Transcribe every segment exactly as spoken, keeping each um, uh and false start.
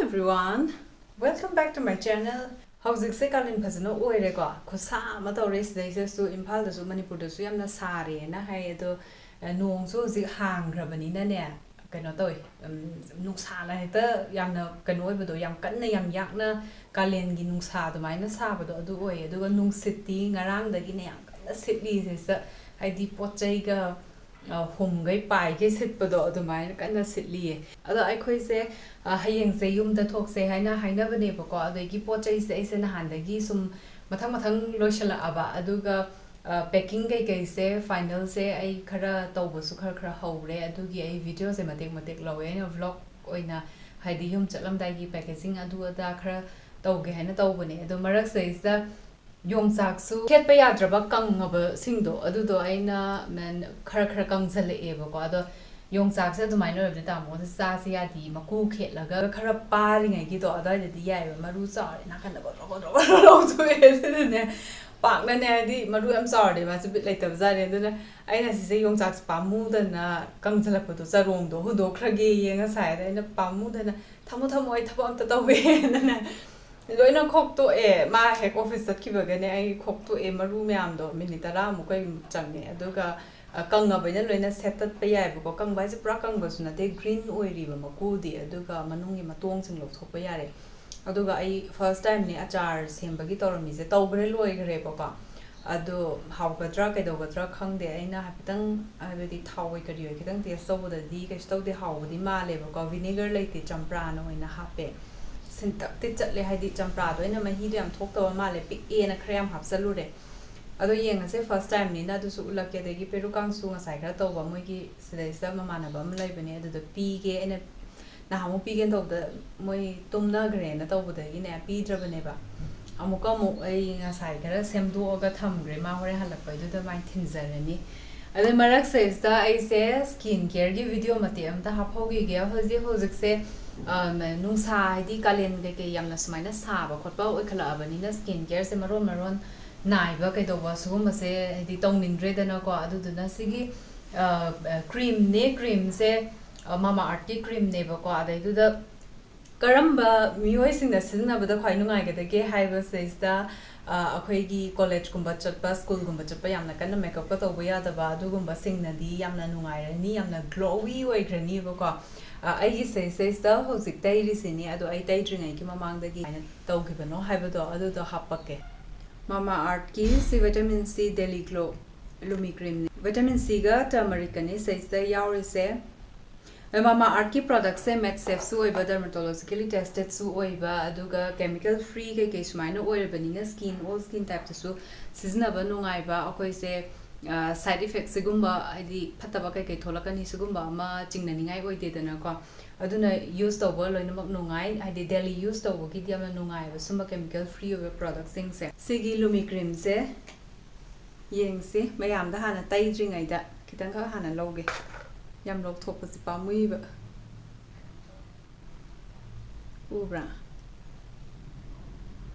Everyone, welcome back to my channel. ꯍꯧꯖꯤꯛꯁꯦ ꯀꯥꯂꯦꯟ ꯐꯖꯅ ꯑꯣꯏꯔꯦꯀꯣ, ꯈꯨꯠꯁꯥ ꯑꯃ ꯇꯧꯔꯦ꯫ ꯁꯤꯗꯩꯁꯤꯗꯁꯨ ꯏꯝꯐꯥꯜꯗꯁꯨ, ꯃꯅꯤꯄꯨꯔꯗꯁꯨ ꯌꯥꯝꯅ ꯁꯥꯔꯦꯅ ꯍꯥꯏ꯫ ꯑꯗꯣ ꯑ, ꯅꯣꯡꯁꯨ ꯍꯧꯖꯤꯛ ꯍꯥꯡꯈ꯭ꯔꯕꯅꯤꯅꯅꯦ, ꯀꯩꯅꯣ ꯇꯧꯋꯦ, ꯎꯝ, ꯅꯨꯡꯁꯥꯅ ꯍꯦꯛꯇ ꯌꯥꯝꯅ ꯀꯩꯅꯣ ꯑꯣꯏꯕꯗꯣ, ꯌꯥꯝ ꯀꯟꯅ ꯌꯥꯝ ꯌꯥꯛꯅ ꯀꯥꯂꯦꯟꯒꯤ ꯅꯨꯡꯁꯥ ꯑꯗꯨꯃꯥꯏꯅ ꯁꯥꯕꯗꯣ ꯑꯗꯨ ꯑꯣꯏꯌꯦ꯫ ꯑꯗꯨꯒ ꯅꯨꯡꯁꯤꯠꯇꯤ ꯉꯔꯥꯡꯗꯒꯤꯅꯦ ꯌꯥꯝ ꯀꯟꯅ ꯁꯤꯠꯂꯤ ꯁꯤꯗ, ꯍꯥꯏꯗꯤ ꯄꯣꯠ ꯆꯩꯒ ꯑ, ꯍꯨꯝꯈꯩ ꯄꯥꯏꯈꯩ ꯁꯤꯠꯄꯗꯣ ꯑꯗꯨꯃꯥꯏꯅ ꯀꯟꯅ ꯁꯤꯠꯂꯤꯌꯦ꯫ ꯑꯗꯣ ꯑꯩꯈꯣꯏꯁꯦ ꯑ, ꯍꯌꯦꯡꯁꯦ ꯌꯨꯝꯗ ꯊꯣꯛꯁꯦ ꯍꯥꯏꯅ ꯍꯥꯏꯅꯕꯅꯦꯕꯀꯣ꯫ ꯑꯗꯒꯤ ꯄꯣꯠ ꯆꯩꯁꯦ ꯑꯩꯁꯦ ꯅꯍꯥꯟꯗꯒꯤ ꯁꯨꯝ ꯃꯊꯪ ꯃꯊꯪ ꯂꯣꯏꯁꯤꯜꯂꯛꯑꯕ, ꯑꯗꯨꯒ ꯄꯦꯀꯤꯡ ꯀꯩꯀꯩꯁꯦ ꯐꯥꯏꯅꯦꯜꯁꯦ ꯑꯩ ꯈꯔ ꯇꯧꯕꯁꯨ ꯈꯔ ꯈꯔ ꯍꯧꯔꯦ꯫ ꯑꯗꯨꯒꯤ ꯑꯩ ꯚꯤꯗꯤꯑꯣꯁꯦ ꯃꯇꯦꯛ ꯃꯇꯦꯛ ꯂꯧꯋꯦ ꯑꯩꯅ ꯚ꯭ꯂꯣꯒ ꯑꯣꯏꯅ, ꯍꯥꯏꯗꯤ ꯌꯨꯝ ꯆꯠꯂꯝꯗꯥꯏꯒꯤ ꯄꯦꯀꯦꯖꯤꯡ ꯑꯗꯨ ꯑꯗꯥ ꯈꯔ ꯇꯧꯒꯦ ꯍꯥꯏꯅ ꯇꯧꯕꯅꯦ꯫ ꯑꯗꯣ ꯃꯔꯛꯁꯤꯗꯩꯁꯤꯗ ꯌꯣꯡꯆꯥꯛꯁꯨ ꯈꯦꯠꯄ ꯌꯥꯗ꯭ꯔꯕ ꯀꯪꯉꯕꯁꯤꯡꯗꯣ, ꯑꯗꯨꯗꯣ ꯑꯩꯅ ꯃꯦꯟ-, ꯈꯔ ꯈꯔ ꯀꯪꯁꯜꯂꯛꯑꯦꯕꯀꯣ꯫ ꯑꯗꯣ ꯌꯣꯡꯆꯥꯛꯁꯦ ꯑꯗꯨꯃꯥꯏꯅ ꯑꯣꯏꯔꯕꯗꯤ ꯇꯥꯃꯣꯗ ꯆꯥꯁꯦ ꯌꯥꯗꯤ, ꯃꯀꯨ ꯈꯦꯠꯂꯒ ꯈꯔ ꯄꯥꯔꯤꯉꯩꯒꯤꯗꯣ ꯑꯗꯨꯋꯥꯏꯗꯗꯤ ꯌꯥꯏꯑꯕ꯫ ꯃꯔꯨ ꯆꯥꯎꯔꯦ ꯅꯥꯀꯟꯗ ꯒꯣꯗ꯭ꯔꯣ ꯒꯣꯗ꯭ꯔꯣ ꯒꯣꯗ꯭ꯔꯣ ꯂꯧꯊꯣꯛꯑꯦ꯫ ꯑꯗꯨꯅꯅꯦ, ꯄꯥꯛꯅꯅꯦ, ꯍꯥꯏꯗꯤ ꯃꯔꯨ ꯌꯥꯝ ꯆꯥꯎꯔꯗꯤ ꯃꯥꯁꯨ ꯕꯤꯠ ꯂꯩꯇꯕꯖꯥꯠꯅꯤ꯫ ꯑꯗꯨꯅ ꯑꯩꯅ ꯁꯤꯁꯦ ꯌꯣꯡꯆꯥꯛꯁꯦ ꯄꯥꯝꯃꯨꯗꯅ ꯀꯪꯁꯜꯂꯛꯄꯗꯣ, ꯆꯔꯣꯡꯗꯣ ꯍꯨꯟꯗꯣꯛꯈ꯭ꯔꯒꯦꯌꯦ ꯉꯁꯥꯏ꯫ ꯑꯗ ꯑꯩꯅ ꯄꯥꯝꯃꯨꯗꯅ, "ꯊꯝꯃꯣ ꯊꯝꯃꯣ, ꯑꯩ ꯊꯕꯛ ꯑꯝꯇ ꯇꯧꯒꯦꯅꯅꯦ" ꯂꯣꯏꯅ ꯈꯣꯛꯇꯣꯛꯑꯦ꯫ ꯃꯥ ꯍꯦꯛ ꯑꯣꯐꯤꯁ ꯆꯠꯈꯤꯕꯒꯅꯦ ꯑꯩ ꯈꯣꯛꯇꯣꯛꯑꯦ, ꯃꯔꯨ ꯃꯌꯥꯝꯗꯣ ꯃꯤꯅꯤꯠ ꯇꯔꯥꯃꯨꯛ ꯀꯩꯃꯨꯛ ꯆꯪꯉꯦ꯫ ꯑꯗꯨꯒ ꯑ, ꯀꯪꯉꯕꯅꯤꯅ ꯂꯣꯏꯅ ꯁꯦꯠꯇꯠꯄ ꯌꯥꯏꯕꯀꯣ꯫ ꯀꯪꯕ ꯍꯥꯏꯁꯦ ꯄꯨꯔꯥ ꯀꯪꯕꯁꯨ ꯅꯠꯇꯦ, ꯒ꯭ꯔꯤꯟ ꯑꯣꯏꯔꯤꯕ ꯃꯀꯨꯗꯤ, ꯑꯗꯨꯒ ꯃꯅꯨꯡꯒꯤ ꯃꯇꯣꯡꯁꯤꯡ ꯂꯧꯊꯣꯛꯄ ꯌꯥꯔꯦ꯫ ꯑꯗꯨꯒ ꯑꯩ ꯐꯥꯔꯁ ꯇꯥꯏꯝꯅꯦ ꯑꯆꯥꯔ ꯁꯦꯝꯕꯒꯤ ꯇꯧꯔꯝꯃꯤꯁꯦ, ꯇꯧꯈ꯭ꯔꯦ, ꯂꯣꯏꯈ꯭ꯔꯦꯕꯀꯣ꯫ ꯑꯗꯣ ꯍꯥꯎꯒꯗ꯭ꯔꯥ ꯀꯩꯗꯧꯒꯗ꯭ꯔꯥ ꯈꯪꯗꯦ꯫ ꯑꯩꯅ ꯍꯥꯏꯐꯦꯠꯇꯪ, ꯍꯥꯏꯕꯗꯤ ꯊꯥꯎ ꯑꯣꯏ ꯀꯔꯤ ꯑꯣꯏ ꯈꯤꯇꯪ ꯇꯦꯁ ꯇꯧꯕꯗꯗꯤ ꯀꯩꯁꯨ ꯇꯧꯗꯦ, ꯍꯥꯎꯕꯗꯤ ꯃꯥꯜꯂꯦꯕꯀꯣ꯫ ꯚꯤꯅꯦꯒꯔ ꯂꯩꯇꯦ, ꯆꯝꯄ꯭ꯔꯥꯅ ꯑꯣꯏꯅ ꯍꯥꯞꯄꯦ꯫ ꯁꯤꯟꯇꯛꯇꯤ ꯆꯠꯂꯦ, ꯍꯥꯏꯗꯤ ꯆꯝꯄ꯭ꯔꯥꯗꯣ ꯑꯩꯅ ꯃꯍꯤꯗꯣ ꯌꯥꯝ ꯊꯣꯛꯇꯕ ꯃꯥꯜꯂꯦ, ꯄꯤꯛꯑꯦꯅ ꯈꯔ ꯌꯥꯝ ꯍꯥꯞꯆꯜꯂꯨꯔꯦ꯫ ꯑꯗꯣ ꯌꯦꯡꯉꯁꯦ, ꯐꯥꯔꯁ ꯇꯥꯏꯝꯅꯤꯅ꯫ ꯑꯗꯨꯁꯨ ꯎꯠꯂꯛꯀꯦ꯫ ꯑꯗꯒꯤ ꯄꯦꯔꯨꯛꯀꯥꯡꯁꯨ ꯉꯁꯥꯏ ꯈꯔ ꯇꯧꯕ, ꯃꯣꯏꯒꯤ ꯁꯤꯗꯩꯁꯤꯗ ꯃꯃꯥꯟꯅꯕ ꯑꯃ ꯂꯩꯕꯅꯦ, ꯑꯗꯨꯗ ꯄꯤꯒꯦ꯫ ꯑꯩꯅ ꯅꯍꯥꯟꯃꯨꯛ ꯄꯤꯒꯦꯅ ꯇꯧꯕꯗ ꯃꯣꯏ ꯇꯨꯝꯅꯈ꯭ꯔꯦꯅ ꯇꯧꯕꯗꯒꯤꯅꯦ ꯄꯤꯗ꯭ꯔꯕꯅꯦꯕ꯫ ꯑꯃꯨꯛꯀ ꯑꯃꯨꯛ ꯑꯩ ꯉꯁꯥꯏ ꯈꯔ ꯁꯦꯝꯗꯣꯛꯑꯒ ꯊꯝꯈ꯭ꯔꯦ, ꯃꯥ ꯍꯣꯔꯦꯟ ꯍꯜꯂꯛꯄꯩꯗꯨꯗ ꯃꯥꯏ ꯊꯤꯟꯖꯔꯅꯤ꯫ ꯑꯗꯩ ꯃꯔꯛꯁꯤꯗꯩꯁꯤꯗ ꯑꯩꯁꯦ ꯁ꯭ꯀꯤꯟ ꯀꯦꯌꯔꯒꯤ ꯚꯤꯗꯤꯑꯣ ꯃꯇꯦꯛ ꯑꯃꯇ ꯍꯥꯞꯍꯧꯈꯤꯒꯦ꯫ ꯍꯧꯖꯤꯛ ꯍꯧꯖꯤꯛꯁꯦ, ꯑꯝ, ꯅꯨꯡꯁꯥ, ꯍꯥꯏꯗꯤ ꯀꯥꯂꯦꯟ ꯀꯩꯀꯩ ꯌꯥꯝꯅ ꯁꯨꯃꯥꯏꯅ ꯁꯥꯕ ꯈꯣꯠꯄ ꯑꯣꯏꯈꯠꯂꯛꯑꯕꯅꯤꯅ ꯁ꯭ꯀꯤꯟ ꯀꯦꯌꯔꯁꯦ ꯃꯔꯣꯟ ꯃꯔꯣꯟ ꯅꯥꯏꯕ ꯀꯩꯗꯧꯕ ꯁꯤꯒꯨꯝꯕꯁꯦ ꯍꯥꯏꯗꯤ ꯇꯧꯅꯤꯡꯗ꯭ꯔꯦꯗꯅꯀꯣ꯫ ꯑꯗꯨꯗꯨꯅ ꯁꯤꯒꯤ, ꯑ, ꯀ꯭ꯔꯤꯝꯅꯦ, ꯀ꯭ꯔꯤꯝꯁꯦ, ꯑ, ꯃꯥꯃꯥ ꯑꯥꯔꯠꯀꯤ ꯀ꯭ꯔꯤꯝꯅꯦꯕꯀꯣ꯫ ꯑꯗꯩꯗꯨꯗ ꯀꯔꯝꯕ ꯃꯤꯑꯣꯏꯁꯤꯡꯅ ꯁꯤꯖꯤꯟꯅꯕꯗ ꯈ꯭ꯋꯥꯏ ꯅꯨꯡꯉꯥꯏꯒꯗꯒꯦ ꯍꯥꯏꯕꯁꯤꯗꯩꯁꯤꯗ, ꯑ, ꯑꯩꯈꯣꯏꯒꯤ ꯀꯣꯂꯦꯖꯀꯨꯝꯕ ꯆꯠꯄ, ꯁ꯭ꯀꯨꯜꯒꯨꯝꯕ ꯆꯠꯄ ꯌꯥꯝꯅ ꯀꯟꯅ ꯃꯦꯀꯞꯀ ꯇꯧꯕ ꯌꯥꯗꯕ ꯑꯗꯨꯒꯨꯝꯕꯁꯤꯡꯅꯗꯤ ꯌꯥꯝꯅ ꯅꯨꯡꯉꯥꯏꯔꯅꯤ, ꯌꯥꯝꯅ ꯒ꯭ꯂꯣꯋꯤ ꯑꯣꯏꯈ꯭ꯔꯅꯤꯕꯀꯣ꯫ ꯑ, ꯑꯩꯒꯤ ꯁꯤꯗꯩꯁꯤꯗ ꯍꯧꯖꯤꯛ ꯇꯩꯔꯤꯁꯤꯅꯤ, ꯑꯗꯣ ꯑꯩ ꯇꯩꯗ꯭ꯔꯤꯉꯩꯒꯤ ꯃꯃꯥꯡꯗꯒꯤ ꯀꯃꯥꯏꯅ ꯇꯧꯈꯤꯕꯅꯣ ꯍꯥꯏꯕꯗꯣ ꯑꯗꯨꯗꯣ ꯍꯥꯞꯄꯛꯀꯦ꯫ ꯃꯥꯃꯥ ꯑꯥꯔꯠꯀꯤ ꯁꯤ ꯚꯤꯇꯥꯃꯤꯟ ꯁꯤ ꯗꯦꯂꯤ ꯒ꯭ꯂꯣ ꯂꯨꯃꯤ ꯀ꯭ꯔꯤꯝꯅꯤ꯫ ꯚꯤꯇꯥꯃꯤꯟ ꯁꯤꯒ ꯇꯔꯃꯔꯤꯛꯀꯅꯤ ꯁꯤꯗꯩꯁꯤꯗ ꯌꯥꯎꯔꯤꯁꯦ꯫ ꯃꯥꯃꯥ ꯑꯥꯔꯠꯀꯤ ꯄ꯭ꯔꯗꯛꯁꯦ ꯃꯦꯠ ꯁꯦꯐꯁꯨ ꯑꯣꯏꯕ, ꯗꯔꯃꯥꯇꯣꯂꯣꯖꯤꯀꯦꯂꯤ ꯇꯦꯁꯇꯦꯠꯁꯨ ꯑꯣꯏꯕ, ꯑꯗꯨꯒ ꯀꯦꯃꯤꯀꯦꯜ ꯐ꯭ꯔꯤ ꯀꯩꯀꯩ ꯁꯨꯃꯥꯏꯅ ꯑꯣꯏꯔꯕꯅꯤꯅ ꯁ꯭ꯀꯤꯟ, ꯑꯣꯜ ꯁ꯭ꯀꯤꯟ ꯇꯥꯏꯞꯇꯁꯨ ꯁꯤꯖꯤꯟꯅꯕ ꯅꯨꯡꯉꯥꯏꯕ꯫ ꯑꯩꯈꯣꯏꯁꯦ, ꯑ, ꯁꯥꯏꯠ ꯏꯐꯦꯛꯁꯤꯒꯨꯝꯕ, ꯍꯥꯏꯗꯤ ꯐꯠꯇꯕ ꯀꯩꯀꯩ ꯊꯣꯛꯂꯛꯀꯅꯤ ꯁꯤꯒꯨꯝꯕ ꯑꯃ ꯆꯤꯡꯅꯅꯤꯡꯉꯥꯏ ꯑꯣꯏꯗꯦꯗꯅꯀꯣ꯫ ꯑꯗꯨꯅ ꯌꯨꯁ ꯇꯧꯕ ꯂꯣꯏꯅꯃꯛ ꯅꯨꯡꯉꯥꯏ, ꯍꯥꯏꯗꯤ ꯗꯦꯂꯤ ꯌꯨꯁ ꯇꯧꯕꯒꯤꯗꯤ ꯌꯥꯝꯅ ꯅꯨꯡꯉꯥꯏꯕ ꯁꯨꯝꯕ ꯀꯦꯃꯤꯀꯦꯜ ꯐ꯭ꯔꯤ ꯑꯣꯏꯕ ꯄ꯭ꯔꯗꯛꯁꯤꯡꯁꯦ꯫ ꯁꯤꯒꯤ ꯂꯨꯃꯤ ꯀ꯭ꯔꯤꯝꯁꯦ ꯌꯦꯡꯁꯤ, ꯃꯌꯥꯝꯗ ꯍꯥꯟꯅ ꯇꯩꯗ꯭ꯔꯤꯉꯩꯗ ꯈꯤꯇꯪꯈꯛ ꯍꯥꯟꯅ ꯂꯧꯒꯦ꯫ ꯌꯥꯝ ꯂꯧꯊꯣꯛꯄꯁꯦ ꯄꯥꯝꯃꯨꯏꯕ꯫ ꯎꯕ꯭ꯔꯥ?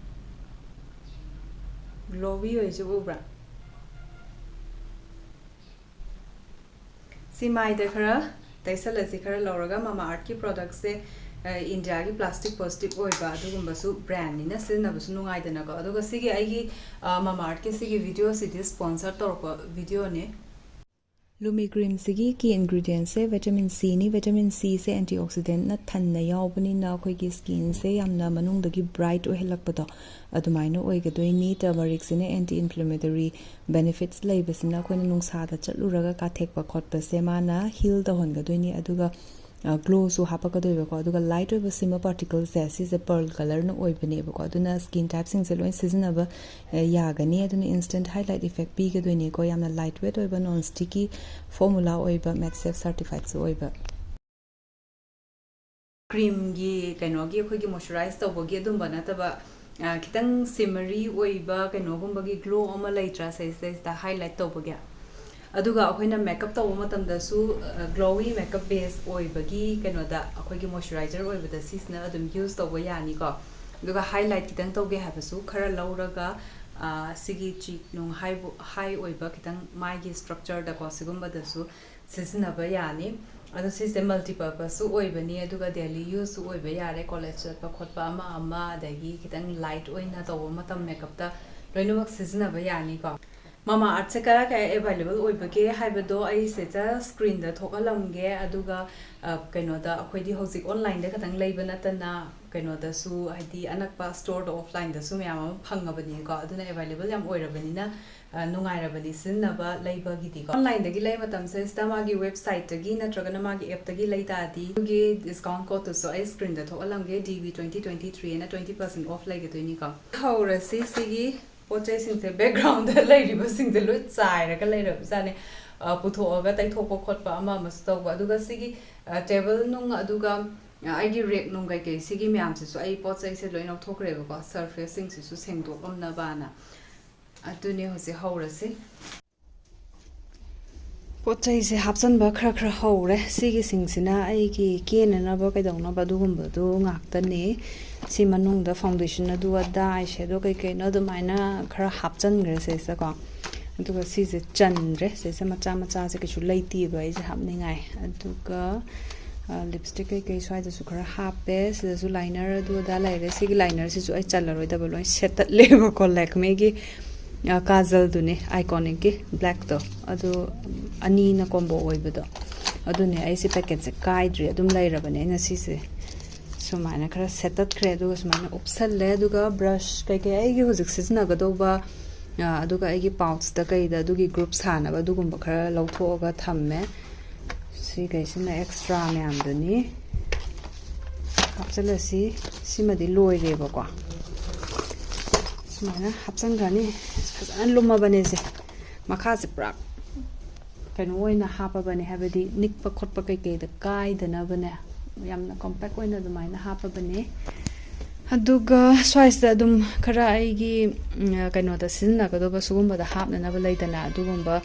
ꯒ꯭ꯂꯣꯋꯤ ꯑꯣꯏꯁꯦ ꯎꯕ꯭ꯔꯥ? ꯁꯤ ꯃꯥꯏꯗ ꯈꯔ ꯇꯩꯁꯜꯂꯁꯤ꯫ ꯈꯔ ꯂꯧꯔꯒ ꯃꯥꯃꯥ ꯑꯥꯔꯠꯀꯤ ꯄ꯭ꯔꯗꯛꯁꯦ, ꯑ, ꯏꯟꯗꯤꯌꯥꯒꯤ ꯄ꯭ꯂꯥꯁꯇꯤꯛ ꯄꯣꯖꯤꯇꯤꯚ ꯑꯣꯏꯕ ꯑꯗꯨꯒꯨꯝꯕꯁꯨ ꯕ꯭ꯔꯥꯟꯅꯤꯅ ꯁꯤꯖꯤꯟꯅꯕꯁꯨ ꯅꯨꯡꯉꯥꯏꯗꯅꯀꯣ꯫ ꯑꯗꯨꯒ ꯁꯤꯒꯤ ꯑꯩꯒꯤ, ꯑ, ꯃꯥꯃꯥ ꯑꯥꯔꯠꯀꯤ ꯁꯤꯒꯤ ꯚꯤꯗꯤꯑꯣꯁꯤꯗꯤ ꯁ꯭ꯄꯣꯟꯁꯔ ꯇꯧꯔꯛꯄ ꯚꯤꯗꯤꯑꯣꯅꯤ꯫ ꯂꯨꯃꯤ ꯀ꯭ꯔꯤꯝꯁꯤꯒꯤ ꯀꯤ ꯏꯟꯒ꯭ꯔꯤꯗꯤꯌꯦꯟꯁꯦ ꯚꯤꯇꯥꯃꯤꯟ ꯁꯤꯅꯤ꯫ ꯚꯤꯇꯥꯃꯤꯟ ꯁꯤꯁꯦ ꯑꯦꯟꯇꯤꯑꯣꯛꯁꯤꯗꯦꯟꯠꯅ ꯊꯟꯅ ꯌꯥꯎꯕꯅꯤꯅ ꯑꯩꯈꯣꯏꯒꯤ ꯁ꯭ꯀꯤꯟꯁꯦ ꯌꯥꯝꯅ ꯃꯅꯨꯡꯗꯒꯤ ꯕ꯭ꯔꯥꯏꯠ ꯑꯣꯏꯍꯜꯂꯛꯄꯗꯣ ꯑꯗꯨꯃꯥꯏꯅ ꯑꯣꯏꯒꯗꯣꯏꯅꯤ꯫ ꯇꯔꯃꯔꯤꯛꯁꯤꯅ ꯑꯦꯟꯇꯤ ꯏꯟꯐ꯭ꯂꯦꯃꯦꯇꯔꯤ ꯕꯦꯅꯤꯐꯤꯠꯁ ꯂꯩꯕꯁꯤꯅ ꯑꯩꯈꯣꯏꯅ ꯅꯨꯡꯁꯥꯗ ꯆꯠꯂꯨꯔꯒ ꯀꯥꯊꯦꯛꯄ ꯈꯣꯠꯄꯁꯦ ꯃꯥꯅ ꯍꯤꯜ ꯇꯧꯍꯟꯒꯗꯣꯏꯅꯤ꯫ ꯑꯗꯨꯒ, ꯑ, ꯒ꯭ꯂꯣꯁꯨ ꯍꯥꯞꯄꯛꯀꯗꯣꯏꯕꯀꯣ꯫ ꯑꯗꯨꯒ ꯂꯥꯏꯠ ꯑꯣꯏꯕ ꯁꯤꯃꯔ ꯄꯥꯔꯇꯤꯀꯜꯁꯦ ꯁꯤꯁꯦ ꯄꯔꯜ ꯀꯂꯔꯅ ꯑꯣꯏꯕꯅꯦꯕꯀꯣ꯫ ꯑꯗꯨꯅ ꯁ꯭ꯀꯤꯟ ꯇꯥꯏꯞꯁꯤꯡꯁꯦ ꯂꯣꯏ ꯁꯤꯖꯤꯟꯅꯕ, ꯑ, ꯌꯥꯒꯅꯤ꯫ ꯑꯗꯨꯅ ꯏꯟꯁꯇꯦꯟꯠ ꯍꯥꯏꯂꯥꯏꯠ ꯏꯐꯦꯛ ꯄꯤꯒꯗꯣꯏꯅꯤꯀꯣ꯫ ꯌꯥꯝꯅ ꯂꯥꯏꯠ ꯋꯦꯠ ꯑꯣꯏꯕ, ꯅꯣꯟ ꯁ꯭ꯇꯤꯛꯀꯤ ꯐꯣꯔꯃꯨꯂꯥ ꯑꯣꯏꯕ, ꯃꯦꯠ ꯁꯦꯐ ꯁꯔꯇꯤꯐꯥꯏꯠꯁꯨ ꯑꯣꯏꯕ꯫ ꯀ꯭ꯔꯤꯝꯒꯤ ꯀꯩꯅꯣꯒꯤ ꯑꯩꯈꯣꯏꯒꯤ ꯃꯣꯏꯆꯔꯥꯏꯁ ꯇꯧꯕꯒꯤ ꯑꯗꯨꯝꯕ ꯅꯠꯇꯕ, ꯑ, ꯈꯤꯇꯪ ꯁꯤꯃꯔꯤ ꯑꯣꯏꯕ ꯀꯩꯅꯣꯒꯨꯝꯕꯒꯤ ꯒ꯭ꯂꯣ ꯑꯃ ꯂꯩꯇ꯭ꯔꯥ ꯁꯤꯗꯩꯁꯤꯗ ꯍꯥꯏꯂꯥꯏꯠ ꯇꯧꯕꯒꯤ? ꯑꯗꯨꯒ ꯑꯩꯈꯣꯏꯅ ꯃꯦꯀꯞ ꯇꯧꯕ ꯃꯇꯝꯗꯁꯨ, ꯑ, ꯒ꯭ꯂꯣꯋꯤ ꯃꯦꯀꯞ ꯕꯦꯁ ꯑꯣꯏꯕꯒꯤ ꯀꯩꯅꯣꯗ ꯑꯩꯈꯣꯏꯒꯤ ꯃꯣꯏꯆꯔꯥꯏꯖꯔ ꯑꯣꯏꯕꯗ ꯁꯤꯁꯤꯅ ꯑꯗꯨꯝ ꯌꯨꯁ ꯇꯧꯕ ꯌꯥꯅꯤꯀꯣ꯫ ꯑꯗꯨꯒ ꯍꯥꯏꯂꯥꯏꯠ ꯈꯤꯇꯪ ꯇꯧꯒꯦ ꯍꯥꯏꯕꯁꯨ ꯈꯔ ꯂꯧꯔꯒ, ꯑ, ꯁꯤꯒꯤ ꯆꯤꯛ ꯅꯨꯡ ꯍꯥꯏꯕꯨ-, ꯍꯥꯏ ꯑꯣꯏꯕ ꯈꯤꯇꯪ ꯃꯥꯏꯒꯤ ꯁ꯭ꯇ꯭ꯔꯛꯆꯔꯗꯀꯣ ꯁꯤꯒꯨꯝꯕꯗꯁꯨ ꯁꯤꯖꯤꯟꯅꯕ ꯌꯥꯅꯤ꯫ ꯑꯗꯣ ꯁꯤꯁꯦ ꯃꯜꯇꯤꯄꯔꯄꯁꯁꯨ ꯑꯣꯏꯕꯅꯤ, ꯑꯗꯨꯒ ꯗꯦꯂꯤ ꯌꯨꯁꯁꯨ ꯑꯣꯏꯕ ꯌꯥꯔꯦ, ꯀꯣꯂꯦꯖ ꯆꯠꯄ ꯈꯣꯠꯄ ꯑꯃ ꯑꯃ, ꯑꯗꯒꯤ ꯈꯤꯇꯪ ꯂꯥꯏꯠ ꯑꯣꯏꯅ ꯇꯧꯕ ꯃꯇꯝ ꯃꯦꯀꯞꯇ ꯂꯣꯏꯅꯃꯛ ꯁꯤꯖꯤꯟꯅꯕ ꯌꯥꯅꯤꯀꯣ꯫ ꯃꯃꯥ ꯑꯥꯔꯠꯁꯦ ꯀꯔꯥꯏ ꯀꯔꯥꯏ ꯑꯦꯚꯥꯏꯂꯦꯕꯜ ꯑꯣꯏꯕꯒꯦ ꯍꯥꯏꯕꯗꯣ ꯑꯩ ꯁꯤꯗ ꯁ꯭ꯀ꯭ꯔꯤꯟꯗ ꯊꯣꯛꯍꯜꯂꯝꯒꯦ꯫ ꯑꯗꯨꯒ ꯑ, ꯀꯩꯅꯣꯗ ꯑꯩꯈꯣꯏꯗꯤ ꯍꯧꯖꯤꯛ ꯑꯣꯟꯂꯥꯏꯟꯗ ꯈꯛꯇꯪ ꯂꯩꯕ ꯅꯠꯇꯅ ꯀꯩꯅꯣꯗꯁꯨ, ꯍꯥꯏꯗꯤ ꯑꯅꯛꯄ ꯁ꯭ꯇꯣꯔꯗ ꯑꯣꯐꯂꯥꯏꯟꯗꯁꯨ ꯃꯌꯥꯝ ꯑꯃ ꯐꯪꯉꯕꯅꯤꯀꯣ꯫ ꯑꯗꯨꯅ ꯑꯦꯚꯥꯏꯂꯦꯕꯜ ꯌꯥꯝ ꯑꯣꯏꯔꯕꯅꯤꯅ ꯑ, ꯅꯨꯡꯉꯥꯏꯔꯕꯅꯤ ꯁꯤꯖꯤꯟꯅꯕ ꯂꯩꯕꯒꯤꯗꯤꯀꯣ꯫ ꯑꯣꯟꯂꯥꯏꯟꯗꯒꯤ ꯂꯩꯕ ꯃꯇꯝꯁꯤꯗ ꯃꯥꯒꯤ ꯋꯦꯕꯁꯥꯏꯠꯇꯒꯤ ꯅꯠꯇ꯭ꯔꯒꯅ ꯃꯥꯒꯤ ꯑꯦꯞꯇꯒꯤ ꯂꯩ ꯇꯥꯔꯗꯤ ꯑꯗꯨꯒꯤ ꯗꯤꯁꯀꯥꯎꯟ ꯀꯣꯗꯇꯨꯁꯨ ꯑꯩ ꯁ꯭ꯀ꯭ꯔꯤꯟꯗ ꯊꯣꯛꯍꯜꯂꯝꯒꯦ, D B twenty twenty three and twenty percent off ꯂꯩꯒꯗꯣꯏꯅꯤꯀꯣ꯫ ꯍꯧꯔꯁꯤ꯫ ꯁꯤꯒꯤ ꯄꯣꯠ ꯆꯩꯁꯤꯡꯁꯦ, ꯕꯦꯛꯒ꯭ꯔꯥꯎꯟꯗ ꯂꯩꯔꯤꯕꯁꯤꯡꯁꯦ ꯂꯣꯏ ꯆꯥꯏꯔꯒ ꯂꯩꯔꯕꯖꯥꯠꯅꯦ꯫ ꯑ, ꯄꯨꯊꯣꯛꯑꯒ ꯇꯩꯊꯣꯛꯄ ꯈꯣꯠꯄ ꯑꯃ ꯑꯃꯁꯨ ꯇꯧꯕ꯫ ꯑꯗꯨꯒ ꯁꯤꯒꯤ, ꯑ, ꯇꯦꯕꯜ ꯅꯨꯡ, ꯑꯗꯨꯒ, ꯑ, ꯑꯩꯒꯤ ꯔꯦꯛ ꯅꯨꯡ ꯀꯩꯀꯩ ꯁꯤꯒꯤ ꯃꯌꯥꯝꯁꯤꯁꯨ ꯑꯩ ꯄꯣꯠ ꯆꯩꯁꯦ ꯂꯣꯏ ꯂꯧꯊꯣꯛꯈ꯭ꯔꯦꯕꯀꯣ, ꯁꯔꯐꯦꯁꯁꯤꯡꯁꯤꯁꯨ ꯁꯦꯡꯗꯣꯛꯂꯝꯅꯕꯅ꯫ ꯑꯗꯨꯅꯦ, ꯍꯧꯖꯤꯛ ꯍꯧꯔꯁꯤ꯫ ꯄꯣꯠ ꯆꯩꯁꯦ ꯍꯥꯞꯆꯤꯟꯕ ꯈꯔ ꯈꯔ ꯍꯧꯔꯦ꯫ ꯁꯤꯒꯤꯁꯤꯡꯁꯤꯅ ꯑꯩꯒꯤ ꯀꯦꯅꯅꯕ ꯀꯩꯗꯧꯅꯕ ꯑꯗꯨꯒꯨꯝꯕꯗꯨ ꯉꯥꯛꯇꯅꯦ꯫ ꯁꯤ ꯃꯅꯨꯡꯗ ꯐꯥꯎꯟꯗꯦꯁꯟ ꯑꯗꯨ ꯑꯗꯥ, ꯑꯥꯏ ꯁꯦꯗꯣ ꯀꯩꯀꯩꯅꯣ ꯑꯗꯨꯃꯥꯏꯅ ꯈꯔ ꯍꯥꯞꯆꯤꯟꯈ꯭ꯔꯦ ꯁꯤꯁꯤꯗꯀꯣ꯫ ꯑꯗꯨꯒ ꯁꯤꯁꯦ ꯆꯟꯗ꯭ꯔꯦ꯫ ꯁꯤꯁꯦ ꯃꯆꯥ ꯃꯆꯥꯁꯦ ꯀꯩꯁꯨ ꯂꯩꯇꯦꯕ ꯑꯩꯁꯦ ꯍꯥꯞꯅꯤꯡꯉꯥꯏ꯫ ꯑꯗꯨꯒ, ꯑ, ꯂꯤꯞꯁꯇꯤꯛ ꯀꯩꯀꯩ ꯁ꯭ꯋꯥꯏꯗꯁꯨ ꯈꯔ ꯍꯥꯞꯄꯦ꯫ ꯁꯤꯗꯁꯨ ꯂꯥꯏꯅꯔ ꯑꯗꯨ ꯑꯗꯥ ꯂꯩꯔꯦ꯫ ꯁꯤꯒꯤ ꯂꯥꯏꯅꯔꯁꯤꯁꯨ ꯑꯩ ꯆꯜꯂꯔꯣꯏꯗꯕ ꯂꯣꯏ ꯁꯦꯠꯇꯠꯂꯦꯕꯀꯣ, ꯂꯦꯛꯃꯦꯒꯤ, ꯑ, ꯀꯥꯖꯜꯗꯨꯅꯦ, ꯑꯥꯏꯀꯣꯅꯤꯛꯀꯤ ꯕ꯭ꯂꯦꯛꯇꯣ꯫ ꯑꯗꯨ ꯑꯅꯤꯅ ꯀꯣꯝꯕꯣ ꯑꯣꯏꯕꯗꯣ꯫ ꯑꯗꯨꯅꯦ, ꯑꯩꯁꯦ ꯄꯦꯀꯦꯠꯁꯦ ꯀꯥꯏꯗ꯭ꯔꯤ, ꯑꯗꯨꯝ ꯂꯩꯔꯕꯅꯦ꯫ ꯑꯩꯅ ꯁꯤꯁꯦ ꯁꯨꯃꯥꯏꯅ ꯈꯔ ꯁꯦꯠꯇꯠꯈ꯭ꯔꯦ, ꯑꯗꯨꯒ ꯁꯨꯃꯥꯏꯅ ꯎꯞꯁꯜꯂꯦ꯫ ꯑꯗꯨꯒ ꯕ꯭ꯔꯁ ꯀꯩꯀꯩ ꯑꯩꯒꯤ ꯍꯧꯖꯤꯛ ꯁꯤꯖꯤꯟꯅꯒꯗꯧꯕ, ꯑ, ꯑꯗꯨꯒ ꯑꯩꯒꯤ ꯄꯥꯎꯆꯇ ꯀꯩꯗ ꯑꯗꯨꯒꯤ ꯒ꯭ꯔꯨꯞ ꯁꯥꯅꯕ ꯑꯗꯨꯒꯨꯝꯕ ꯈꯔ ꯂꯧꯊꯣꯛꯑꯒ ꯊꯝꯃꯦ꯫ ꯁꯤꯈꯩꯁꯤꯅ ꯑꯦꯛꯁꯇ꯭ꯔꯥ ꯃꯌꯥꯝꯗꯨꯅꯤ꯫ ꯍꯥꯞꯆꯤꯜꯂꯁꯤ꯫ ꯁꯤꯃꯗꯤ ꯂꯣꯏꯔꯦꯕꯀꯣ꯫ ꯁꯨꯃꯥꯏꯅ ꯍꯥꯞꯆꯤꯟꯈ꯭ꯔꯅꯤ꯫ ꯐꯖꯅ ꯂꯨꯝꯃꯕꯅꯦ ꯁꯦ꯫ ꯃꯈꯥꯁꯦ ꯄꯨꯔꯥ ꯀꯩꯅꯣ ꯑꯣꯏꯅ ꯍꯥꯞꯄꯕꯅꯦ, ꯍꯥꯏꯕꯗꯤ ꯅꯤꯛꯄ ꯈꯣꯠꯄ ꯀꯩꯀꯩꯗ ꯀꯥꯏꯗꯅꯕꯅꯦ, ꯌꯥꯝꯅ ꯀꯣꯝꯄꯦꯛ ꯑꯣꯏꯅ ꯑꯗꯨꯃꯥꯏꯅ ꯍꯥꯞꯄꯕꯅꯦ꯫ ꯑꯗꯨꯒ ꯁ꯭ꯋꯥꯏꯁꯤꯗ ꯑꯗꯨꯝ ꯈꯔ ꯑꯩꯒꯤ, ꯎꯝ, ꯀꯩꯅꯣꯗ ꯁꯤꯖꯤꯟꯅꯒꯗꯧꯕ ꯁꯤꯒꯨꯝꯕꯗ ꯍꯥꯞꯅꯅꯕ ꯂꯩꯗꯅ, ꯑꯗꯨꯒꯨꯝꯕ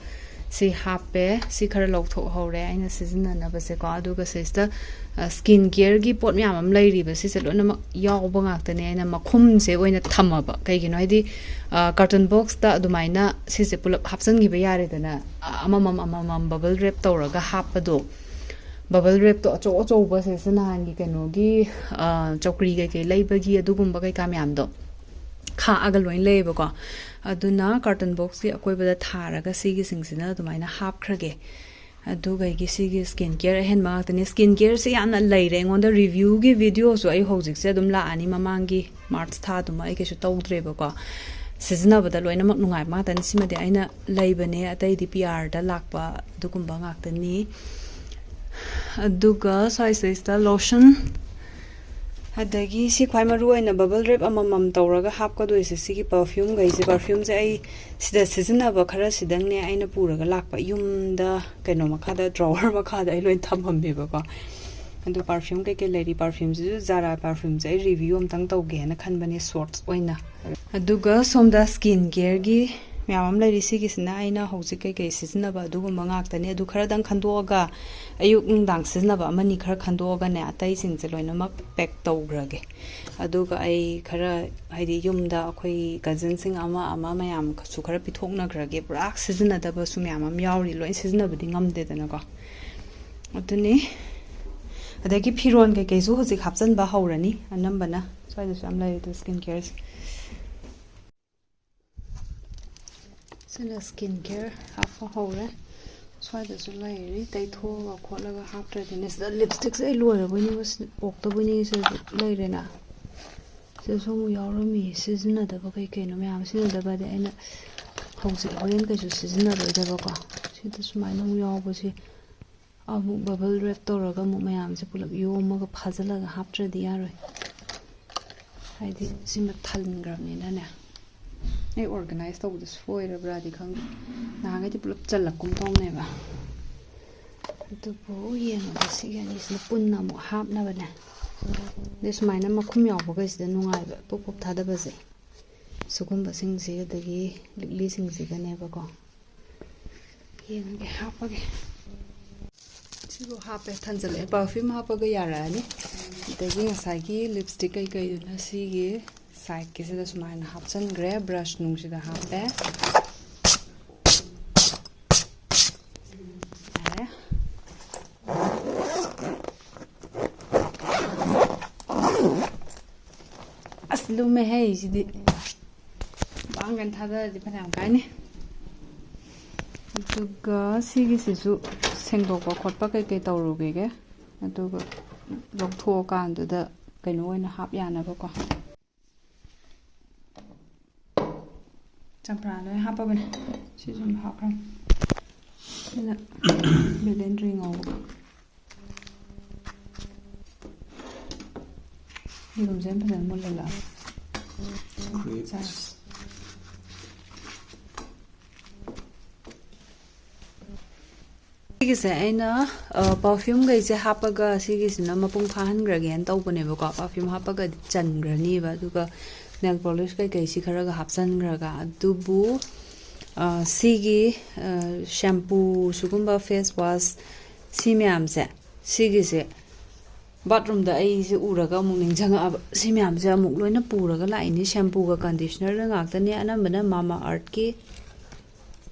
ꯁꯤ ꯍꯥꯞꯄꯦ꯫ ꯁꯤ ꯈꯔ ꯂꯧꯊꯣꯛꯍꯧꯔꯦ ꯑꯩꯅ ꯁꯤꯖꯤꯟꯅꯅꯕꯁꯦꯀꯣ꯫ ꯑꯗꯨꯒ ꯁꯤꯁꯤꯗ, ꯑ, ꯁ꯭ꯀꯤꯟ ꯀꯤꯌꯔꯒꯤ ꯄꯣꯠ ꯃꯌꯥꯝ ꯑꯃ ꯂꯩꯔꯤꯕ, ꯁꯤꯁꯦ ꯂꯣꯏꯅꯃꯛ ꯌꯥꯎꯕ ꯉꯥꯛꯇꯅꯦ꯫ ꯑꯩꯅ ꯃꯈꯨꯝꯁꯦ ꯑꯣꯏꯅ ꯊꯝꯃꯕ꯫ ꯀꯩꯒꯤꯅꯣ ꯍꯥꯏꯗꯤ, ꯑ, ꯀꯥꯔꯇꯨꯟ ꯕꯣꯛꯁꯇ ꯑꯗꯨꯃꯥꯏꯅ ꯁꯤꯁꯦ ꯄꯨꯂꯞ ꯍꯥꯞꯆꯤꯟꯈꯤꯕ ꯌꯥꯔꯦꯗꯅ, ꯑ, ꯑꯃꯃꯝ ꯑꯃꯃꯝ ꯕꯕꯜ ꯔꯦꯞ ꯇꯧꯔꯒ ꯍꯥꯞꯄꯗꯣ꯫ ꯕꯕꯜ ꯔꯦꯞꯇꯣ ꯑꯆꯧ ꯑꯆꯧꯕꯁꯦ, ꯁꯤ ꯅꯍꯥꯟꯒꯤ ꯀꯩꯅꯣꯒꯤ, ꯑ, ꯆꯧꯀ꯭ꯔꯤ ꯀꯩꯀꯩ ꯂꯩꯕꯒꯤ ꯑꯗꯨꯒꯨꯝꯕ ꯀꯩꯀꯥ ꯃꯌꯥꯝꯗꯣ ꯈꯥꯛꯑꯒ ꯂꯣꯏ ꯂꯩꯌꯦꯕꯀꯣ꯫ ꯑꯗꯨꯅ ꯀꯥꯔꯇꯟ ꯕꯣꯛꯁꯀꯤ ꯑꯀꯣꯏꯕꯗ ꯊꯥꯔꯒ ꯁꯤꯒꯤꯁꯤꯡꯁꯤꯅ ꯑꯗꯨꯃꯥꯏꯅ ꯍꯥꯞꯈ꯭ꯔꯒꯦ꯫ ꯑꯗꯨꯒ ꯑꯩꯒꯤ ꯁꯤꯒꯤ ꯁ꯭ꯀꯤꯟ ꯀꯦꯌꯔ ꯑꯍꯦꯟꯕ ꯉꯥꯛꯇꯅꯤ꯫ ꯁ꯭ꯀꯤꯟ ꯀꯦꯌꯔꯁꯦ ꯌꯥꯝꯅ ꯂꯩꯔꯦ ꯑꯩꯉꯣꯟꯗ꯫ ꯔꯤꯚ꯭ꯌꯨꯒꯤ ꯚꯤꯗꯤꯑꯣꯁꯨ ꯑꯩ ꯍꯧꯖꯤꯛꯁꯦ ꯑꯗꯨꯝ ꯂꯥꯛꯑꯅꯤ, ꯃꯃꯥꯡꯒꯤ ꯃꯥꯔꯆ ꯊꯥꯗꯨꯃ ꯑꯩ ꯀꯩꯁꯨ ꯇꯧꯗ꯭ꯔꯦꯕꯀꯣ꯫ ꯁꯤꯖꯤꯟꯅꯕꯗ ꯂꯣꯏꯅꯃꯛ ꯅꯨꯡꯉꯥꯏꯕ ꯉꯥꯛꯇꯅꯤ꯫ ꯁꯤꯃꯗꯤ ꯑꯩꯅ ꯂꯩꯕꯅꯦ, ꯑꯇꯩꯗꯤ ꯄꯤ ꯑꯥꯔꯗ ꯂꯥꯛꯄ ꯑꯗꯨꯒꯨꯝꯕ ꯉꯥꯛꯇꯅꯤ꯫ ꯑꯗꯨꯒ ꯁ꯭ꯋꯥꯏꯁꯤꯗꯩꯁꯤꯗ ꯂꯣꯁꯟ, ꯑꯗꯒꯤ ꯁꯤ ꯈ꯭ꯋꯥꯏ ꯃꯔꯨ ꯑꯣꯏꯅ ꯕꯕꯜ ꯔꯦꯞ ꯑꯃꯃꯝ ꯇꯧꯔꯒ ꯍꯥꯞꯀꯗꯣꯏꯁꯦ, ꯁꯤꯒꯤ ꯄꯔꯐ꯭ꯌꯨꯝꯈꯩꯁꯦ꯫ ꯄꯔꯐ꯭ꯌꯨꯝꯁꯦ ꯑꯩ ꯁꯤꯗ ꯁꯤꯖꯤꯟꯅꯕ ꯈꯔ ꯁꯤꯗꯪꯅꯦ ꯑꯩꯅ ꯄꯨꯔꯒ ꯂꯥꯛꯄ꯫ ꯌꯨꯝꯗ ꯀꯩꯅꯣ ꯃꯈꯥꯗ, ꯗ꯭ꯔꯣꯋꯔ ꯃꯈꯥꯗ ꯑꯩ ꯂꯣꯏ ꯊꯝꯃꯝꯃꯦꯕꯀꯣ꯫ ꯑꯗꯣ ꯄꯔꯐ꯭ꯌꯨꯝ ꯀꯩꯀꯩ ꯂꯩꯔꯤ? ꯄꯔꯐ꯭ꯌꯨꯝꯁꯤꯁꯨ ꯖꯥꯔꯥ ꯄꯔꯐ꯭ꯌꯨꯝꯁꯦ ꯑꯩ ꯔꯤꯚ꯭ꯌꯨ ꯑꯝꯇꯪ ꯇꯧꯒꯦꯅ ꯈꯟꯕꯅꯦ, ꯁꯣꯔꯠꯁ ꯑꯣꯏꯅ꯫ ꯑꯗꯨꯒ ꯁꯣꯝꯗ ꯁ꯭ꯀꯤꯟ ꯀꯦꯌꯔꯒꯤ ꯃꯌꯥꯝ ꯑꯃ ꯂꯩꯔꯤ꯫ ꯁꯤꯒꯤꯁꯤꯅ ꯑꯩꯅ ꯍꯧꯖꯤꯛ ꯀꯩꯀꯩ ꯁꯤꯖꯤꯟꯅꯕ ꯑꯗꯨꯒꯨꯝꯕ ꯉꯥꯛꯇꯅꯦ꯫ ꯑꯗꯨ ꯈꯔꯗꯪ ꯈꯟꯗꯣꯛꯑꯒ ꯑꯌꯨꯛ ꯅꯨꯡꯗꯥꯡ ꯁꯤꯖꯤꯟꯅꯕ ꯑꯃꯅꯤ ꯈꯔ ꯈꯟꯗꯣꯛꯑꯒꯅꯦ, ꯑꯇꯩꯁꯤꯡꯁꯦ ꯂꯣꯏꯅꯃꯛ ꯄꯦꯛ ꯇꯧꯈ꯭ꯔꯒꯦ꯫ ꯑꯗꯨꯒ ꯑꯩ ꯈꯔ, ꯍꯥꯏꯗꯤ, ꯌꯨꯝꯗ ꯑꯩꯈꯣꯏ ꯀꯖꯤꯟꯁꯤꯡ ꯑꯃ ꯑꯃ ꯃꯌꯥꯝꯁꯨ ꯈꯔ ꯄꯤꯊꯣꯛꯅꯈ꯭ꯔꯒꯦ꯫ ꯄꯨꯔꯥ ꯁꯤꯖꯤꯟꯅꯗꯕꯁꯨ ꯃꯌꯥꯝ ꯑꯃ ꯌꯥꯎꯔꯤ, ꯂꯣꯏ ꯁꯤꯖꯤꯟꯅꯕꯗꯤ ꯉꯝꯗꯦꯗꯅꯀꯣ꯫ ꯑꯗꯨꯅꯤ꯫ ꯑꯗꯒꯤ ꯐꯤꯔꯣꯟ ꯀꯩꯀꯩꯁꯨ ꯍꯧꯖꯤꯛ ꯍꯥꯞꯆꯤꯟꯕ ꯍꯧꯔꯅꯤ ꯑꯅꯝꯕꯅ꯫ ꯁ꯭ꯋꯥꯏꯗꯁꯨ ꯌꯥꯝ ꯂꯩꯔꯦ ꯑꯗꯣ ꯁ꯭ꯀꯤꯟ ꯀꯦꯌꯔꯁꯦ꯫ ꯁꯤꯅ ꯁ꯭ꯀꯤꯟ ꯀꯦꯌꯔ ꯍꯥꯞꯄ ꯍꯧꯔꯦ꯫ ꯁ꯭ꯋꯥꯏꯗꯁꯨ ꯂꯩꯔꯤ, ꯇꯩꯊꯣꯛꯑꯒ ꯈꯣꯠꯂꯒ ꯍꯥꯞꯇ꯭ꯔꯗꯤꯅꯦ꯫ ꯁꯤꯗ ꯂꯤꯞꯁꯇꯤꯛꯁꯦ ꯑꯩ ꯂꯣꯏꯔꯕꯣꯏ ꯅꯤꯡꯕ, ꯁꯤ ꯑꯣꯛꯇꯕꯣꯏ ꯅꯤꯡꯉꯤ꯫ ꯁꯤꯗꯁꯨ ꯂꯩꯔꯦꯅ꯫ ꯁꯤꯗꯁꯨ ꯑꯃꯨꯛ ꯌꯥꯎꯔꯝꯃꯤ, ꯁꯤꯖꯤꯟꯅꯗꯕ ꯀꯩ ꯀꯩꯅꯣ ꯃꯌꯥꯝ꯫ ꯁꯤꯖꯤꯟꯅꯗꯕꯗꯤ ꯑꯩꯅ ꯍꯧꯖꯤꯛ ꯍꯣꯔꯦꯟ ꯀꯩꯁꯨ ꯁꯤꯖꯤꯟꯅꯔꯣꯏꯗꯕꯀꯣ꯫ ꯁꯤꯗ ꯁꯨꯃꯥꯏꯅ ꯑꯃꯨꯛ ꯌꯥꯎꯕꯁꯦ ꯑꯃꯨꯛ ꯕꯕꯜ ꯔꯦꯞ ꯇꯧꯔꯒ ꯑꯃꯨꯛ ꯃꯌꯥꯝꯁꯦ ꯄꯨꯂꯞ ꯌꯣꯝꯃꯒ ꯐꯥꯖꯤꯜꯂꯒ ꯍꯥꯞꯇ꯭ꯔꯗꯤ ꯌꯥꯔꯣꯏ꯫ ꯍꯥꯏꯗꯤ ꯁꯤꯃ ꯊꯟꯈ꯭ꯔꯕꯅꯤꯅꯅꯦ꯫ ꯑꯩ ꯑꯣꯔꯒꯅꯥꯏꯁ ꯇꯧꯕꯗ ꯁꯣꯏꯔꯕ꯭ꯔꯥꯗꯤ ꯈꯪꯗꯦ꯫ ꯅꯍꯥꯟꯈꯩꯗꯤ ꯄꯨꯂꯞ ꯆꯜꯂꯛꯀꯨꯝ ꯇꯧꯅꯦꯕ꯫ ꯑꯗꯨꯕꯨ ꯌꯦꯡꯉꯒꯦ, ꯁꯤꯒꯤ ꯑꯅꯤꯁꯤꯅ ꯄꯨꯟꯅ ꯑꯃꯨꯛ ꯍꯥꯞꯅꯕꯅꯦ꯫ ꯑꯗꯩ ꯁꯨꯃꯥꯏꯅ ꯃꯈꯨꯝ ꯌꯥꯎꯕꯈꯩꯁꯤꯗ ꯅꯨꯡꯉꯥꯏꯕ, ꯄꯨꯞ ꯄꯨꯞ ꯊꯥꯗꯕꯁꯦ꯫ ꯁꯤꯒꯨꯝꯕꯁꯤꯡꯁꯤ ꯑꯗꯒꯤ ꯂꯤꯛꯂꯤꯁꯤꯡꯁꯤꯒꯅꯦꯕꯀꯣ꯫ ꯌꯦꯡꯉꯒꯦ, ꯍꯥꯞꯄꯒꯦ꯫ ꯁꯤꯕꯨ ꯍꯥꯞꯄꯦ, ꯊꯟꯖꯜꯂꯛꯑꯦ꯫ ꯄꯔꯐ꯭ꯌꯨꯝ ꯍꯥꯞꯄꯒ ꯌꯥꯔꯛꯑꯅꯤ꯫ ꯑꯗꯒꯤ ꯉꯁꯥꯏꯒꯤ ꯂꯤꯞꯁꯇꯤꯛ ꯀꯩꯀꯩꯗꯨꯅ ꯁꯤꯒꯤ ꯁꯥꯏꯠꯀꯤꯁꯤꯗ ꯁꯨꯃꯥꯏꯅ ꯍꯥꯞꯆꯤꯟꯈ꯭ꯔꯦ꯫ ꯕ꯭ꯔꯁ ꯅꯨꯡꯁꯤꯗ ꯍꯥꯞꯄꯦ꯫ ꯌꯥꯔꯦ꯫ ꯂꯨꯝꯃꯦ ꯍꯦ ꯁꯤꯗꯤ꯫ ꯕꯥꯡꯒꯟ ꯊꯥꯗꯔꯗꯤ ꯐꯅꯌꯥꯝ ꯀꯥꯏꯅꯤ꯫ ꯑꯗꯨꯒ ꯁꯤꯒꯤꯁꯤꯁꯨ ꯁꯦꯡꯗꯣꯛꯄ ꯈꯣꯠꯄ ꯀꯩꯀꯩ ꯇꯧꯔꯨꯈꯤꯒꯦ꯫ ꯑꯗꯨꯒ ꯂꯧꯊꯣꯛꯑꯀꯥꯟꯗꯨꯗ ꯀꯩꯅꯣ ꯑꯣꯏꯅ ꯍꯥꯞ ꯌꯥꯅꯕꯀꯣ꯫ ꯆꯝꯄ꯭ꯔꯥ ꯂꯣꯏ ꯍꯥꯞꯄꯕꯅꯦ꯫ ꯁꯤꯁꯨ ꯑꯗꯨꯝ ꯍꯥꯞꯈ꯭ꯔꯕꯅꯦ꯫ ꯁꯤꯅ ꯕꯦꯂꯦꯟꯗ꯭ꯔꯤ ꯉꯧꯕ꯫ ꯌꯦꯔꯨꯝꯁꯦ ꯐꯖꯅ ꯃꯨꯜꯍꯜꯂꯛꯑꯒꯦ꯫ ꯆꯥꯏ꯫ ꯁꯤꯒꯤꯁꯦ ꯑꯩꯅ, ꯑ, perfumeꯈꯩꯁꯦ ꯍꯥꯞꯄꯒ ꯁꯤꯒꯤꯁꯤꯅ ꯃꯄꯨꯡ ꯐꯥꯍꯟꯈ꯭ꯔꯒꯦꯅ ꯇꯧꯕꯅꯦꯕꯀꯣ꯫ Perfume ꯍꯥꯞꯄꯒꯗꯤ ꯆꯟꯈ꯭ꯔꯅꯤꯕ, ꯑꯗꯨꯒ nail polish ꯀꯩꯀꯩꯁꯤ ꯈꯔꯒ ꯍꯥꯞꯆꯟꯈ꯭ꯔꯒ꯫ ꯑꯗꯨꯕꯨ, ꯑ, ꯁꯤꯒꯤ, ꯑ, shampoo, ꯁꯤꯒꯨꯝꯕ face wash, ꯁꯤ ꯃꯌꯥꯝꯁꯦ, ꯁꯤꯒꯤꯁꯦ bathroomꯗ ꯑꯩꯁꯦ ꯎꯔꯒ ꯑꯃꯨꯛ ꯅꯤꯡꯁꯤꯡꯉꯛꯑꯕ꯫ ꯁꯤ ꯃꯌꯥꯝꯁꯦ ꯑꯃꯨꯛ ꯂꯣꯏꯅ ꯄꯨꯔꯒ ꯂꯥꯛꯏꯅꯤ꯫ Shampooꯒ conditionerꯒ ꯉꯥꯛꯇꯅꯦ, ꯑꯅꯝꯕꯅ Mamaearthꯀꯤ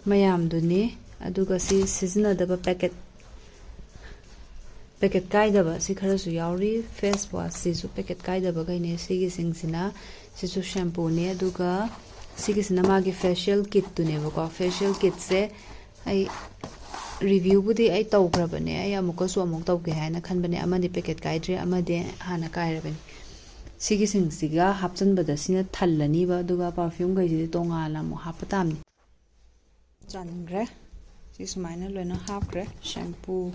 ꯃꯌꯥꯝꯗꯨꯅꯤ꯫ ꯑꯗꯨꯒ ꯁꯤ ꯁꯤꯖꯤꯟꯅꯗꯕ packet, packet ꯀꯥꯏꯗꯕ ꯁꯤ ꯈꯔꯁꯨ ꯌꯥꯎꯔꯤ꯫ Face washꯁꯤꯁꯨ packet ꯀꯥꯏꯗꯕꯈꯩꯅꯦ꯫ ꯁꯤꯒꯤꯁꯤꯡꯁꯤꯅ, ꯁꯤꯁꯨ shampooꯅꯦ꯫ ꯑꯗꯨꯒ ꯁꯤꯒꯤꯁꯤꯅ ꯃꯥꯒꯤ facial kitꯇꯨꯅꯦꯕꯀꯣ꯫ Facial kitꯁꯦ ꯑꯩ reviewꯕꯨꯗꯤ ꯑꯩ ꯇꯧꯈ꯭ꯔꯕꯅꯦ꯫ ꯑꯩ ꯑꯃꯨꯛꯀꯁꯨ ꯑꯃꯨꯛ ꯇꯧꯒꯦ ꯍꯥꯏꯅ ꯈꯟꯕꯅꯦ꯫ ꯑꯃꯗꯤ packet ꯀꯥꯏꯗ꯭ꯔꯤ, ꯑꯃꯗꯤ ꯍꯥꯟꯅ ꯀꯥꯏꯔꯕꯅꯤ꯫ ꯁꯤꯒꯤꯁꯤꯡꯁꯤꯒ ꯍꯥꯞꯆꯟꯕꯗ ꯁꯤꯅ ꯊꯜꯂꯅꯤꯕ, ꯑꯗꯨꯒ perfumeꯈꯩꯁꯤꯗꯤ ꯇꯣꯉꯥꯟꯅ ꯑꯃꯨꯛ ꯍꯥꯞꯄ ꯇꯥꯕꯅꯤ꯫ ꯆꯟꯈ꯭ꯔꯦ꯫ ꯁꯤ ꯁꯨꯃꯥꯏꯅ ꯂꯣꯏꯅ ꯍꯥꯞꯈ꯭ꯔꯦ꯫ Shampoo,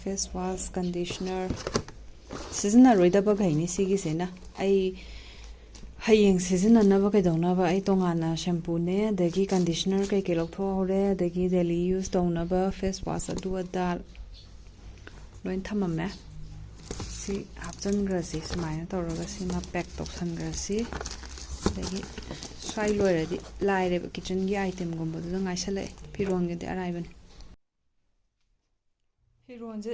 face wash, conditioner꯫ ꯁꯤꯖꯤꯟꯅꯔꯣꯏꯗꯕꯈꯩꯅꯤ ꯁꯤꯒꯤꯁꯤꯅ꯫ ꯑꯩ ꯍꯌꯦꯡ ꯁꯤꯖꯤꯟꯅꯅꯕ ꯀꯩꯗꯧꯅꯕ ꯑꯩ ꯇꯣꯉꯥꯟꯅ shampooꯅꯦ, ꯑꯗꯒꯤ conditioner ꯀꯩꯀꯩ ꯂꯧꯊꯣꯛꯍꯧꯔꯦ, ꯑꯗꯒꯤ daily use ꯇꯧꯅꯕ face wash ꯑꯗꯨ ꯑꯗꯥ ꯂꯣꯏ ꯊꯝꯃꯝꯃꯦ꯫ ꯁꯤ ꯍꯥꯞꯆꯟꯈ꯭ꯔꯁꯤ, ꯁꯨꯃꯥꯏꯅ ꯇꯧꯔꯒ ꯁꯤꯃ pack ꯇꯧꯁꯟꯈ꯭ꯔꯁꯤ꯫ ꯑꯗꯒꯤ ꯁ꯭ꯋꯥꯏ ꯂꯣꯏꯔꯗꯤ ꯂꯥꯏꯔꯦꯕ, kitchenꯒꯤ itemꯒꯨꯝꯕꯗꯨꯗ ꯉꯥꯏꯁꯜꯂꯛꯑꯦ꯫ ꯐꯤꯔꯣꯟꯒꯤꯗꯤ ꯑꯔꯥꯏꯕꯅꯤ꯫ ꯐꯤꯔꯣꯟꯁꯦ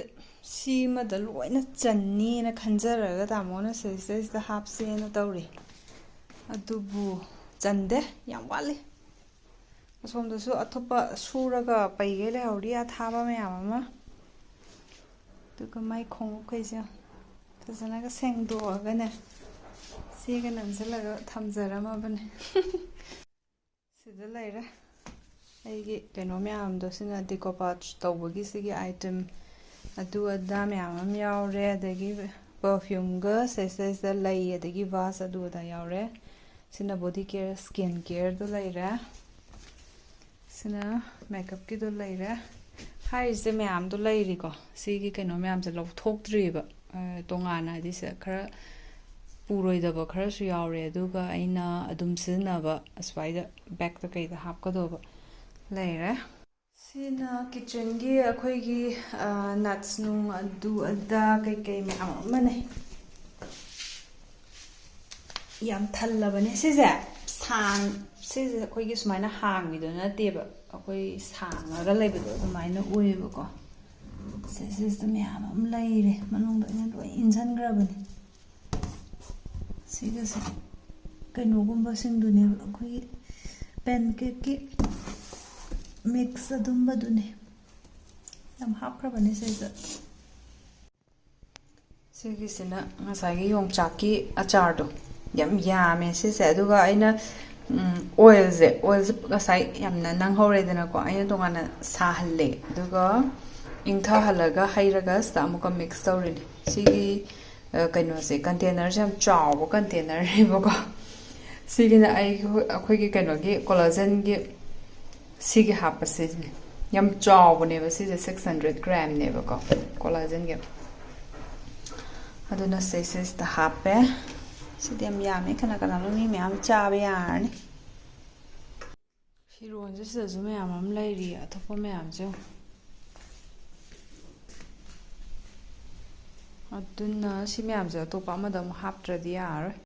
ꯁꯤꯃꯗ ꯂꯣꯏꯅ ꯆꯟꯅꯤꯅ ꯈꯟꯖꯔꯒ ꯇꯥꯃꯣꯅ ꯁꯤꯗꯩꯁꯤꯗ ꯍꯥꯞꯁꯦꯅ ꯇꯧꯔꯤ꯫ ꯑꯗꯨꯕꯨ ꯆꯟꯗꯦ, ꯌꯥꯝ ꯋꯥꯠꯂꯤ꯫ ꯑꯁꯣꯝꯗꯁꯨ ꯑꯇꯣꯞꯄ ꯁꯨꯔꯒ ꯄꯩꯒꯩ ꯂꯩꯍꯧꯔꯤ, ꯑꯊꯥꯕ ꯃꯌꯥꯝ ꯑꯃ꯫ ꯑꯗꯨꯒ ꯃꯥꯏ ꯈꯣꯡꯎꯞꯈꯩꯁꯦ ꯐꯖꯅꯒ ꯁꯦꯡꯗꯣꯛꯑꯒꯅꯦ, ꯆꯦꯒ ꯅꯝꯁꯤꯜꯂꯒ ꯊꯝꯖꯔꯝꯃꯕꯅꯦ꯫ ꯁꯤꯗ ꯂꯩꯔꯦ ꯑꯩꯒꯤ ꯀꯩꯅꯣ ꯃꯌꯥꯝꯗꯣ꯫ ꯁꯤꯅ decoupage ꯇꯧꯕꯒꯤ ꯁꯤꯒꯤ item, ꯑꯗꯨ ꯑꯗꯥ ꯃꯌꯥꯝ ꯑꯃ ꯌꯥꯎꯔꯦ꯫ ꯑꯗꯒꯤ perfumeꯒ ꯁꯤꯁꯤꯗ ꯂꯩ, ꯑꯗꯒꯤ vase ꯑꯗꯨ ꯑꯗꯥ ꯌꯥꯎꯔꯦ꯫ ꯁꯤꯅ body care, skin careꯗꯣ ꯂꯩꯔꯦ꯫ ꯁꯤꯅ makeupꯀꯤꯗꯣ ꯂꯩꯔꯦ꯫ ꯍꯥꯏꯔꯤꯁꯦ ꯃꯌꯥꯝꯗꯣ ꯂꯩꯔꯤꯀꯣ꯫ ꯁꯤꯒꯤ ꯀꯩꯅꯣ ꯃꯌꯥꯝꯁꯦ ꯂꯧꯊꯣꯛꯇ꯭ꯔꯤꯕ꯫ ꯑ, ꯇꯣꯉꯥꯟꯅ ꯍꯥꯏꯗꯤ ꯁꯤꯗ ꯈꯔ ꯄꯨꯔꯣꯏꯗꯕ ꯈꯔꯁꯨ ꯌꯥꯎꯔꯦ꯫ ꯑꯗꯨꯒ ꯑꯩꯅ ꯑꯗꯨꯝ ꯁꯤꯖꯤꯟꯅꯕ ꯑꯁ꯭ꯋꯥꯏꯗ bagꯇ ꯀꯩꯗ ꯍꯥꯞꯀꯗꯧꯕ ꯂꯩꯔꯦ꯫ ꯁꯤꯅ kitchenꯒꯤ ꯑꯩꯈꯣꯏꯒꯤ, ꯑ, nuts ꯅꯨꯡ ꯑꯗꯨ ꯑꯗꯥ ꯀꯩꯀꯩ ꯃꯌꯥꯝ ꯑꯃꯅꯦ꯫ ꯌꯥꯝ ꯊꯜꯂꯕꯅꯦ ꯁꯤꯁꯦ꯫ ꯁꯥꯡ-, ꯁꯤꯁꯦ ꯑꯩꯈꯣꯏꯒꯤ ꯁꯨꯃꯥꯏꯅ ꯍꯥꯡꯕꯤꯗꯣ ꯅꯠꯇꯦꯕ, ꯑꯩꯈꯣꯏ ꯁꯥꯡꯉꯒ ꯂꯩꯕꯗꯣ ꯑꯗꯨꯃꯥꯏꯅ ꯑꯣꯏꯌꯦꯕꯀꯣ꯫ ꯁꯤꯁꯤꯁꯨ ꯃꯌꯥꯝ ꯑꯃ ꯂꯩꯔꯦ ꯃꯅꯨꯡꯗ, ꯑꯩꯅ ꯂꯣꯏ ꯏꯟꯁꯤꯟꯈ꯭ꯔꯕꯅꯦ꯫ ꯁꯤꯒꯁꯦ ꯀꯩꯅꯣꯒꯨꯝꯕꯁꯤꯡꯗꯨꯅꯦꯕ, ꯑꯩꯈꯣꯏꯒꯤ pancakeꯀꯤ mix ꯑꯗꯨꯝꯕꯗꯨꯅꯦ꯫ ꯌꯥꯝ ꯍꯥꯞꯈ꯭ꯔꯕꯅꯦ ꯁꯤꯗ꯫ ꯁꯤꯒꯤꯁꯤꯅ ꯉꯁꯥꯏꯒꯤ ꯌꯣꯡꯆꯥꯛꯀꯤ ꯑꯆꯥꯔꯗꯣ ꯌꯥꯝ ꯌꯥꯝꯃꯦ ꯁꯤꯁꯦ꯫ ꯑꯗꯨꯒ ꯑꯩꯅ, ꯎꯝ, oilꯁꯦ, oilꯁꯦ ꯉꯁꯥꯏ ꯌꯥꯝꯅ ꯅꯪꯍꯧꯔꯦꯗꯅꯀꯣ, ꯑꯩꯅ ꯇꯣꯉꯥꯟꯅ ꯁꯥꯍꯜꯂꯦ꯫ ꯑꯗꯨꯒ ꯏꯪꯊꯍꯜꯂꯒ ꯍꯩꯔꯒ ꯁꯤꯗ ꯑꯃꯨꯛꯀ mix ꯇꯧꯔꯤꯅꯦ꯫ ꯁꯤꯒꯤ, ꯑ, ꯀꯩꯅꯣꯁꯦ, containerꯁꯦ ꯌꯥꯝ ꯆꯥꯎꯕ containerꯅꯦꯕꯀꯣ꯫ ꯁꯤꯒꯤꯅ ꯑꯩꯒꯤ, ꯑꯩꯈꯣꯏꯒꯤ ꯀꯩꯅꯣꯒꯤ collagenꯒꯤ ꯁꯤꯒꯤ ꯍꯥꯞꯄꯁꯤꯅꯦ꯫ ꯌꯥꯝ ꯆꯥꯎꯕꯅꯦꯕ ꯁꯤꯁꯦ, six hundred gramꯅꯦꯕꯀꯣ collagenꯒꯤ꯫ ꯑꯗꯨꯅ ꯁꯤꯁꯤꯁꯤꯗ ꯍꯥꯞꯄꯦ꯫ ꯁꯤꯗꯤ ꯌꯥꯝ ꯌꯥꯝꯃꯦ, ꯀꯅꯥ ꯀꯅꯥꯅꯣ ꯃꯤ ꯃꯌꯥꯝ ꯆꯥꯕ ꯌꯥꯔꯅꯤ꯫ ꯐꯤꯔꯣꯟꯁꯦ ꯁꯤꯗꯁꯨ ꯃꯌꯥꯝ ꯑꯃ ꯂꯩꯔꯤ, ꯑꯇꯣꯞꯄ ꯃꯌꯥꯝꯁꯦ ꯌꯦꯡꯉꯣ꯫ ꯑꯗꯨꯅ ꯁꯤ ꯃꯌꯥꯝꯁꯦ ꯑꯇꯣꯞꯄ ꯑꯃꯗ ꯑꯃꯨꯛ ꯍꯥꯞꯇ꯭ꯔꯗꯤ ꯌꯥꯔꯔꯣꯏ꯫